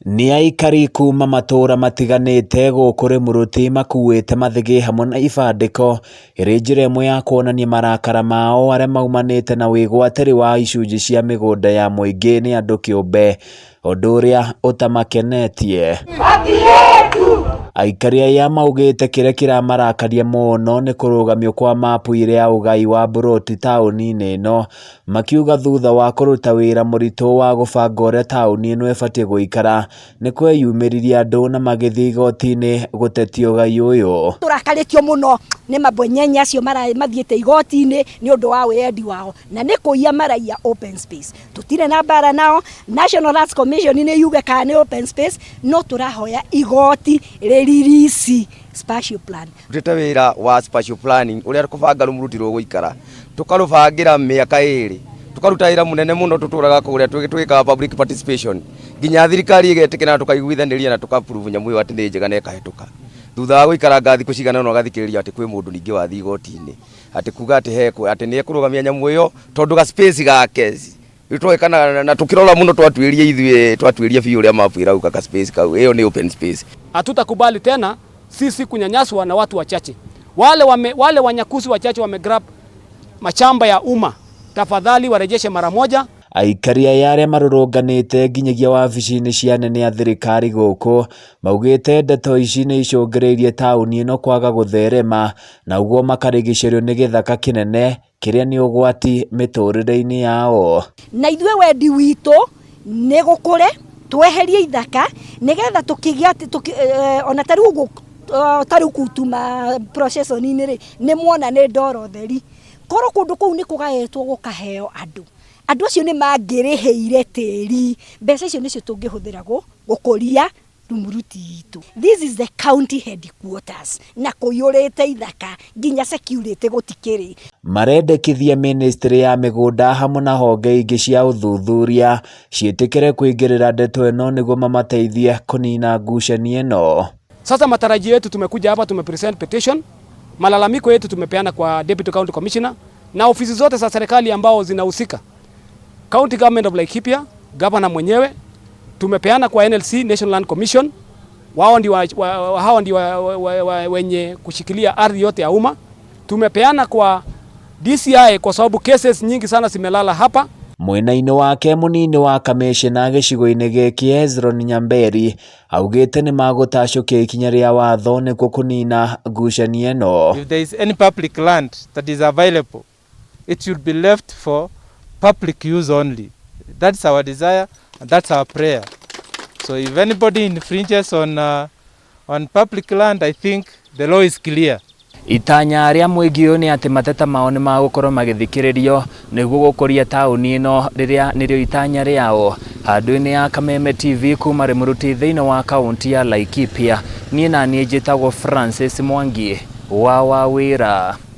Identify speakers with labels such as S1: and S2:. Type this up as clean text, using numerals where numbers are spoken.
S1: Nĩ aikari kuma matũra matiganĩte gũkũ Rĩmũrũti makuĩte mathĩgĩ hamwe na ibandĩko ĩrĩ njĩra ĩmwe ya kuonania marakara mao arĩa maumanĩte na wĩgwatĩri wa icunjĩ cia mĩgũnda ya mũingĩ nĩ andũ kĩũmbe, ũndũ ũrĩa ũtamakenetie. Aikari aya maugĩte kĩrĩa kĩramarakaria mũno nĩ kũrũgamio kwa mapu ĩrĩa ya ũgai wa mburoti taũni-inĩ ĩno, makiuga thutha wa kũruta wĩra mũritũ wa gũbanga ũrĩa taũni ĩno ĩbatiĩ gũikara, nĩ kweyumĩririe andũ na magĩthiĩ igoti-inĩ gũtetia ũgai ũyũ.
S2: Tũrakarĩtio mũno nĩ mabwenyenye acio mathiĩte igoti-inĩ nĩ ũndũ wa wĩyendi wao na nĩ kũiya maraiya open space. Tũtirĩ na mbara nao. National Lands Commission nĩ yuge kana nĩ open space, no tũrahoya igoti rĩririci spatial plan.
S3: Rutĩte wĩra wa spatial planning, ũrĩa kũbanga Rũmuruti rũgũikara, tũkarũbangĩra mĩaka 2, tũkaruta wĩra mũnene mũno. Tũtũraga kũrĩa tũgĩkaga public participation nginya thirikari ĩgetĩkĩra na tũkaiguithanĩria na tũka-approve nyamũ ĩyo atĩ nĩ njega na ĩkahĩtũka. Thutha wa gũikaranga thikũ cigana ũna, ũgathikĩrĩria atĩ kwĩ mũndũ ningĩ wathiĩ igoti-inĩ atĩ kuga atĩ he atĩ nĩ ekũrũgamia nyamũ ĩyo tondũ ga space gake rĩu kana na tukirora muno, twatuĩria ithuĩ, twatuĩria biũ ũrĩa mapu ĩrauga ka space kau ĩyo nĩ open space.
S4: Hatutakubali tena sisi kunyanyaswa na watu wachache. Wale wanyakuzi wachache wamegrab mashamba ya umma, tafadhali warejeshe mara moja.
S1: Aikari aya arĩa marũrũnganĩte nginyagia wabici-inĩ cia nene a thirikari gũkũ maugĩte ndeto ici nĩ icũngĩrĩirie taũni ĩno kwaga gũtherema na ũguo makarigicĩrio nĩ gĩthaka kĩnene kĩrĩa nĩ ũgwati mĩtũrĩre-inĩ yao.
S2: Na ithuĩ wendi witũ nĩ gũkũre, tweherie ithaka nĩgetha tũkĩgĩa ona ta rĩu ũguo, ta rĩu kutuma procession-inĩ rĩ, nĩ muona nĩ ndoro theri. Korwo kũndũ kũu nĩ kũgaĩtwo gũkaheo andũ, andũ acio nĩ mangĩrĩhĩire tĩri, mbeca icio nĩcio tũngĩhũthĩra gũkũria Rumuruti itũ. This is the county headquarters na kũiyũrĩte ithaka, nginya security gũtikĩrĩ.
S1: Marendekithia ministry ya mĩgũnda hamwe na honge ingĩ cia ũthuthuria ciĩtĩkĩre kũingĩrĩra ndeto ĩno nĩguo mamateithie kũnina ngucanio ĩno.
S4: Sasa matarajio yetu, tumekuja hapa tumepresent petition, malalamiko yetu tumepeana kwa Deputy County Commissioner na ofisi zote za serikali ambao zinahusika. County Government of Laikipia, governor mwenyewe, tumepeana kwa NLC, National Land Commission, wao ndio hao ndio wenye kushikilia ardhi yote ya umma. Tumepeana kwa DCI kwa sababu cases nyingi sana zimelala hapa.
S1: Mwena-inĩ wake, mũnini wa kamĩcĩna gĩcigo-inĩ gĩkĩ Hezron Nyamberi augĩte nĩ magũtacũkia ikinya rĩa watho nĩguo kũnina ngucanio ĩno.
S5: If there is any public land that is available, it should be left for public use only. That's our desire and that's our prayer. So if anybody infringes on public land, I think the law is clear.
S1: Itanya rĩa mũingĩ ũyũ nĩ atĩ mateta mao nĩ magũkorwo magĩthikĩrĩrio nĩguo gũkũria taũni ĩno rĩrĩa nĩrĩo itanya rĩao. Handũ-inĩ ya Kameme TV kuma Rĩmũruti thĩinĩ wa kaunti ya Laikipia, niĩ na niĩ njĩtagwo Francis Mwangi wa Wawĩra.